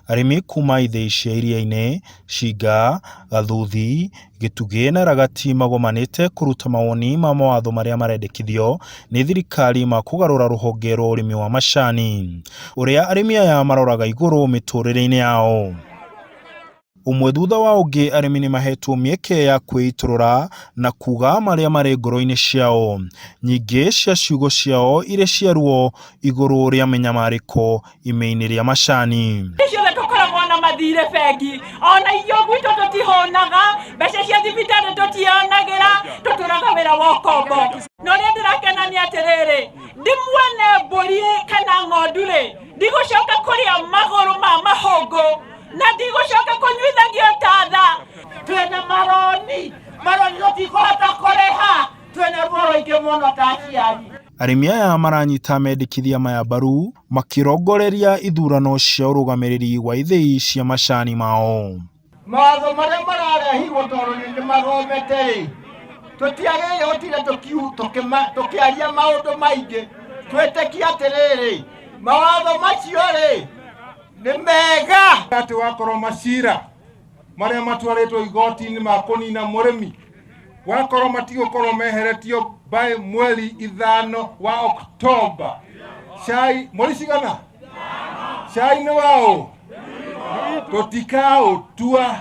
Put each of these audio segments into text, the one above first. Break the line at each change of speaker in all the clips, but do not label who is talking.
Arĩmi kuma ithĩi cia Iriainĩ, Cinga, Gathuthi, Gĩtugĩ na Ragati magomanĩte kũruta mawoni ma mawatho marĩa marendekithio nĩ thirikari ma kũgarũra rũhonge rwa ũrĩmi wa macani, ũrĩa arĩmi aya maroraga igũrũ mĩtũrĩre-inĩ yao. Ũmwe thutha wa ũngĩ arĩmi nĩ mahetwo mĩeke ya kwĩitũrũra na kuga marĩa marĩ ngoro-inĩ ciao, nyingĩ cia ciugo ciao irĩ cia ruo igũrũ rĩa mĩnyamarĩko ime-inĩ rĩa macani.
Ciothe tũkoragwo na mathirĩ bengi, ona irio gwitũ tũtihũnaga, mbeca cia thibitarĩ tũtionagĩra, tũtũraga wĩra wa ũkombo. Na ũrĩa ndĩrakena nĩ atĩrĩrĩ, ndĩmuone mbũri kana ng'ondu rĩ, ndigũcoka kũrĩa magũrũ ma mahũngũ na ndigũcoka kũnyuithagio tatha.
Twĩna maroni, maroni tũtikũhota kũrĩha, twĩna ruo rũingĩ mũno ta aciari.
Arĩmi aya maranyita mendekithia maya mbaru makĩrongoreria ithurano cia ũrũgamĩrĩri wa ithĩi cia macani mao.
Mawatho marĩa mararehirwo tondũ nĩ ndĩmathomete-rĩ, tũtiagĩrĩire gũtinda tũkĩaria maũndũ maingĩ, twĩtĩkie atĩrĩrĩ, mawatho macio-rĩ, nĩ mega.
Atĩ wakorwo macira marĩa matwarĩtwo igoti-inĩ ma kũnina mũrĩmi wakorwo matigũkorwo meheretio by mweri 5 wa Oktoba. Cai mweri cigana? Cai nĩ waũ? Tũtikaũtua.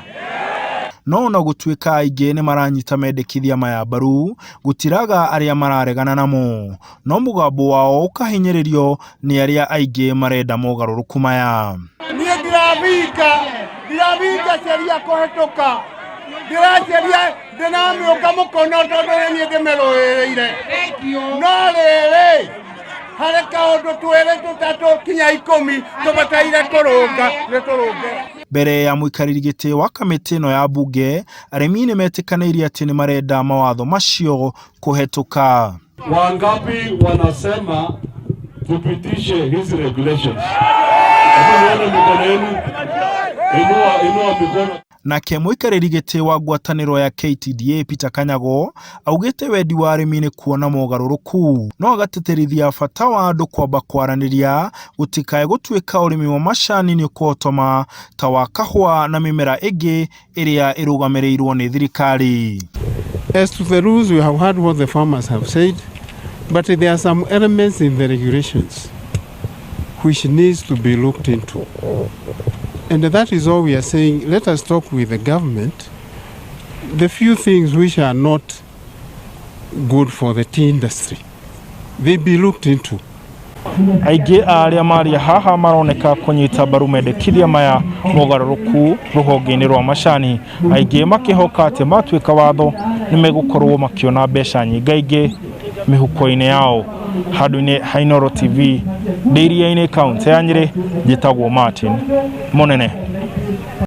No ona gũtuĩka aingĩ nĩ maranyita mendekithia maya mbaru, gũtiraga arĩa mararegana namo, no mũgambo wao ũkahinyĩrĩrio nĩ arĩa aingĩ marenda mogarũrũku maya.
Niĩ ndiravinga, ndiravinga sheria kũhetũka, ndĩraceria ndĩramĩũka mũkono tondũ nĩ niĩ ndĩmĩrũĩrĩire. No rĩrĩ, harĩ kaũndũ twĩrĩ tũtatũ kinya 10 tũbataire kũrũnga, nĩ tũrũnge.
Mbere ya mũikarĩri gĩtĩ wa kamĩtĩ ĩno ya mbunge, arĩmi nĩ metĩkanĩirie atĩ nĩ marenda mawatho macio kũhetũka.
Wangapi wanasema tupitishe hizi regulations? Hebu nione mikono yenu. Inua, inua mikono.
Nake mũikarĩri gĩtĩ wa ngwatanĩro ya KTDA Peter Kanyago augĩte wendi wa arĩmi nĩ kuona mogarũrũku, no agatĩtĩrithia bata wa andũ kwamba kwaranĩria gũtikae gũtuĩka ũrĩmi wa macani nĩ ũkũhotoma ta wa kahũa na mĩmera ĩngĩ ĩrĩa ĩrũgamĩrĩirwo nĩ thirikari.
As to the rules, we have heard what the farmers have said, but there are some elements in the regulations which needs to be looked into. And that is all we are saying. Let us talk with the government. The few things which are not good for the tea industry, they be looked into.
Aingĩ a arĩa maria haha maroneka kũnyita mbaru mendekithia maya mogarũrũku rũhonge-inĩ rwa macani, aingĩ makĩhoka atĩ matuĩka watho nĩ megũkorwo makĩona mbeca nyingaingĩ mĩhuko-inĩ yao. Handũ-inĩ ha Inooro TV ndĩ Iriainĩ, kaũntĩ ya Nyĩrĩ, njĩtagwo Martin Mũnene.